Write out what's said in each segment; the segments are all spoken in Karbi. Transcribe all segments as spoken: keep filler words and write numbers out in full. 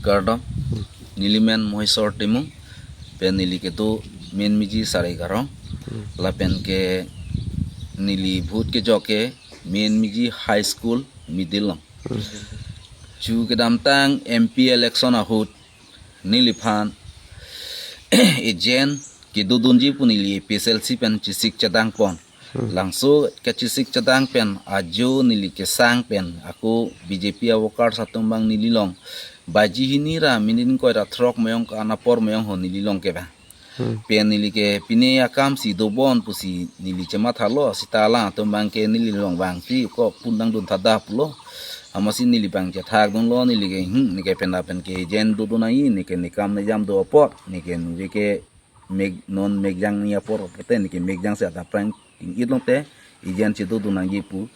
Kardom, neli men Mohisor Timung, pen neli kedo Menmiji Sarai Garong, lapen ke neli vote kejok ke Menmiji High School middle along. Chu kedamtang M P election ahut neliphan agent kedodunji pu neli A P H L C pen chesik chedang pon. Langso kachesik chedang pen ajo neli kesang pen ako B J P a-workers atum abang neli along baji hini ra minit ingkoi ra throk meyong ke-an apor meyong ho neli along kevang. Pen neli ke pine akam si dobom pusi neli chemathalo, seta alangtum abang ke neli along vangsi ko pundang dun thada pulo. Amatsi neli abang chethak dunlo, neli ke, hmm, ne ke pen lapen ke agent dodun nangji, ne ke ne kam ne jam do apot, ne ke neli ke mek non mekjang ni apor pute ne ke mekjang si adap prang ting-it longte agent chedodun nangji pu.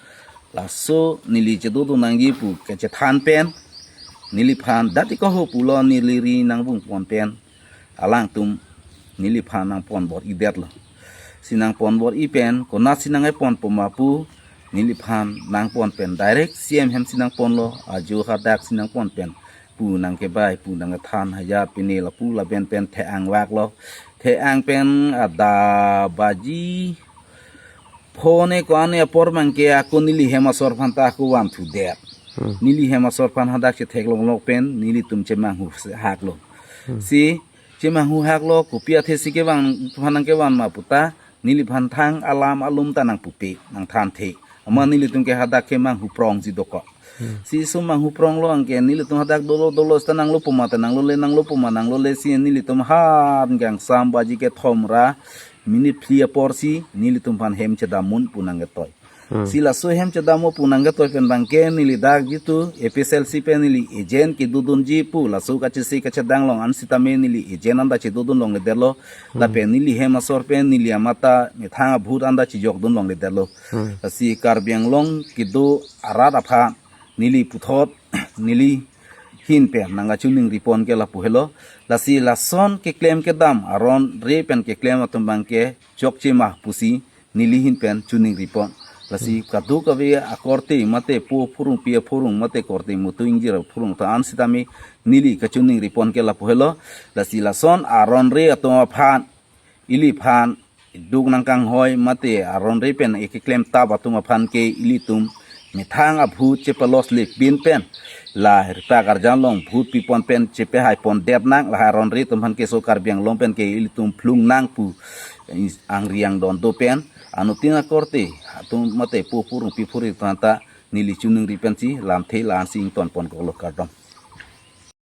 Laso neli chedodun nangji pu kachethan pen neliphan dati ko ho pulo, neli ri nangvung pon pen alangtum neliphan nangpon bor-idetlo. Si nangpon bor-i pen konatsi nang-epon poma pu neliphan nangpon pen direct C M hem si nangponlo, ajo hadak si nangpon pen pu nangkebai, pu nangkethan hajar pine lapu lapen pen the-ang vaklo. The-ang pen adap baji pho ne ko-an apor abang ke ako neli hem asor aphan ta ako vanthudet. Neli hem asor aphan hadak chetheklonglok pen nelitum chemanghu haklo. Si chemanghu haklo, kopi athe si kevang aphan nangkevang ma puta neliphan thang alam alum ta nangpupe, nangthanthe. Amat nelitum ke hadak ke manghu prongji dokok. Si so manghu pronglo, anke nelitum hadak dolo dolo seta nanglo poma ta nanglo le, nanglo poma nanglo le, si nelitum han kangsam baji kethom ra minit phli apor si nelitum aphan hem chedam un pu nangketoi. Si laso hem chedam un pu nangketoi pen abang ke neli dak jitu A P H L C pen neli agent kedodunji pu laso kachesik kachedang along an sitame neli agent anta chedodun longledetlo. Lapen neli hem asor pen neli amat ta methang a-vote anta chejokdun longledetlo. Lasi Karbi Anglong kedo arat aphan neli puthot neli ahin pen nangkachiningri pon ke lapu helo. Lasi lason keklem kedam aron re pen keklem atum abang ke chokche ma pusi neli ahin pen chiningri pon. Lasi kadokave akorte mate po phurung, pi aphurung mate korte mutu ingjir aphurung ta an sitame neli kachiningri pon ke lapu helo. Lasi lason aron re atum aphan, iliphan duk nangkanghoi mate aron re pen ekeklem tap atum aphan ke ilitum methang a-vote chepalosle pin pen la ripa karjan along vote pipon pen chepehai pondet nang, la aron re atum aphan ke so Karbi Anglong pen ke ilitum phlung nang pu angri angdon do pen anuttin akorte atum mate po phurung pi phurung atum ta neli chiningri pensi lamthe la-an si ington pon koklo, kardom.